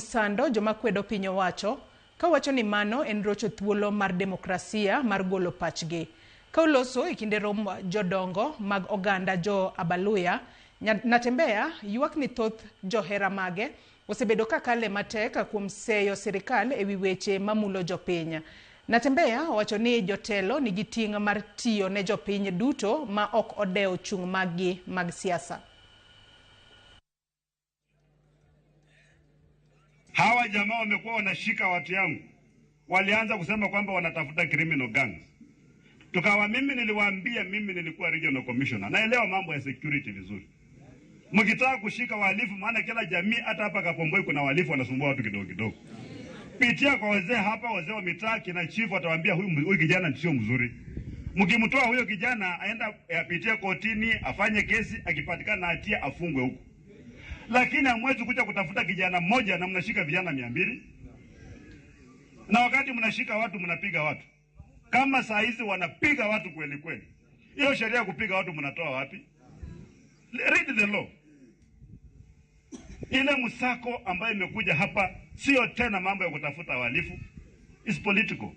Sando joma kwedo piny owacho kawacho ni mano en rocho thuolo mar demokrasia mar golo pachgi. Ka oloso e kinde rom jodongo mag oganda jo Abaluya, Natembeya ywak ni thoth johera mage osebedo ka kale matek kuom seyo sirikal ewi weche mamulo jopiny. Natembeya owacho ni jotelo nigi ting' mar tiyo ne jopiny duto ma ok odewo chung' maggi mag siasa. Hawa jamaa wamekuwa wanashika watu yangu, walianza kusema kwamba wanatafuta criminal gangs. Tukawa mimi niliwaambia, mimi nilikuwa regional commissioner, naelewa mambo ya security vizuri. Mkitaka kushika wahalifu, maana kila jamii, hata hapa Kapomboi kuna wahalifu wanasumbua watu kidogo kidogo. Pitia kwa wazee hapa, wazee wa mitaa, kina chief watawaambia huyu kijana sio mzuri. Mkimtoa huyo kijana aenda apitie kotini, afanye kesi, akipatikana na hatia afungwe huko. Lakini hamwezi kuja kutafuta kijana mmoja na mnashika vijana 200. Na wakati mnashika watu mnapiga watu. Kama saa hizi wanapiga watu kweli kweli. Hiyo sheria ya kupiga watu mnatoa wapi? Read the law. Ile msako ambayo imekuja hapa sio tena mambo ya kutafuta wahalifu. It's political.